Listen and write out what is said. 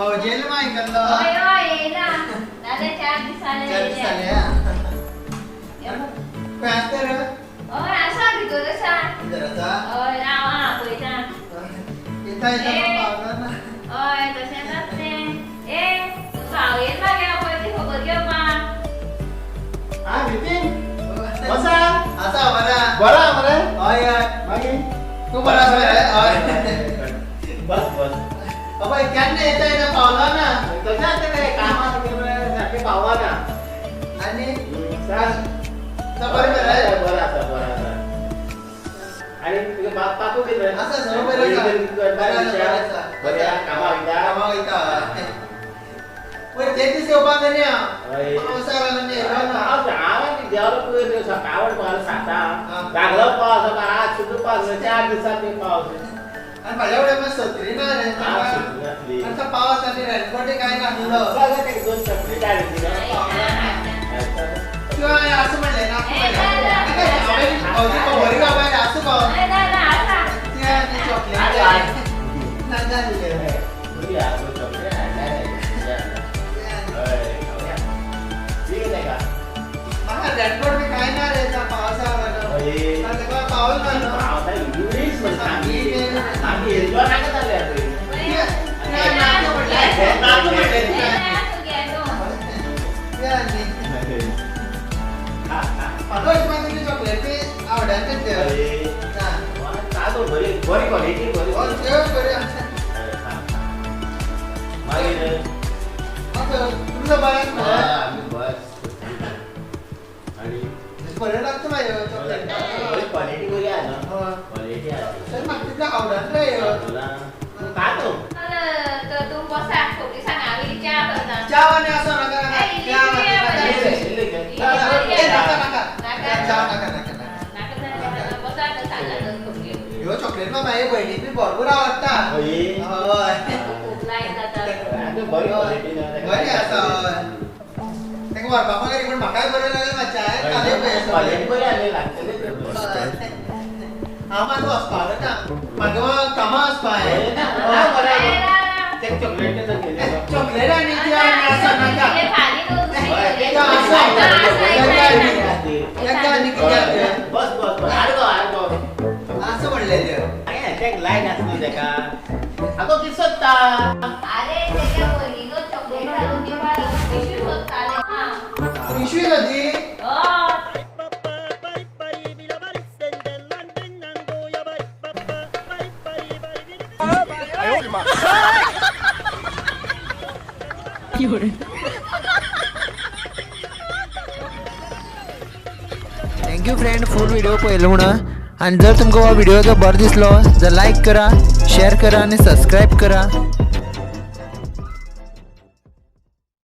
भाऊजेल मायकल्लो. हय हय येयला जाले 4 दिसांनी. 4 दिसांनी. खंय आसता रे? हय आसा भितर आसा. भितर आसा? हय राव आं पळयता. येता येता पावलो ना. हय तशेंच आसतें. ए भाव येयला मागे पळय ती खबर घेवपाक. हा नितीन बसा. आसा बरा. बरा मरे? हय हय. मागीर तूं बरो आसा मरे? हय. बस बस. बाबा केन्ना येता येता पावलो ना. तशें आसता रे कामाक सारकें पावना. आनी सांग. बरें मरे? बरें आसा बरें आसा. आनी तुगे बापाकू कितें? आसा सगळें बरें आसा. बरें आसा. बरें आसा कामाक वयता? कामाक वयता. पयर ते दीस येवपाक न्ही हांव. पावसा लागून येयलो ना. हांव देवलो पयर सकाळ पावलो 7 लागलो पावस आज सुद्दां पावस 4 दिसांनी पावस. आनी फाल्यां फुडें मातशें सत्री ना रे. आतां पावस आनी रेनकोटय कांय नासलो. 2 चॉकलेट हाडली. तुवें आसूं म्हणलें ना? हांवें खबरी बाबाय आसूं गो. तुवें आनी चॉकलेट ना जालें. म्हाका रेनकोट बी कांय ना रे पावसा लागून. पावल ना न्हू. म्हाका अशें मागीर तुजी चॉकलेट बी आवडना ते. बरी क्वालिटी बरी. बरी आसा. तुमचो बरें बस आणि बरें लागता मागीर चॉकलेट. क्वालिटी बरी आहा न्हू. क्वालिटी आहा. तर म्हाका तितलें आवडना रे. खातो. तूं बसा खबरी सांग हांव इल्ली च्या करता. च्या आनी आसो नाका नाका. नाका नाका च्या नाका नाका. बसा सांगा खबरी. ह्यो चॉकलेट म्हागे भयणीक बी भरपूर आवडटा. हय खूब लायक जाता. बरी क्वालिटी बरी आसा. हय तांकां व्हरपाक मागीर पूण म्हाकाय बरें लागलें मातशें. क्वालिटी बरी आसली लागतली. हांव मात वचपाक ना म्हाका कामां वचपा. चॉकलेट आनी ती आनी आसा नाका. बस बस बस आडगो आडगो असं म्हणलें. लायन आसलो तेका आगो कितें सोदता? अरे तेच्या भयणीक चॉकलेट घालून दिवपाक पिशवी सोदतालें. पिशवी सोदी? Thank you friend full video पळयलो म्हणून. आनी जर तुमकां हो व्हिडिओ जर बरो दिसलो जर लायक करा, शेअर करा आनी सबस्क्रायब करा.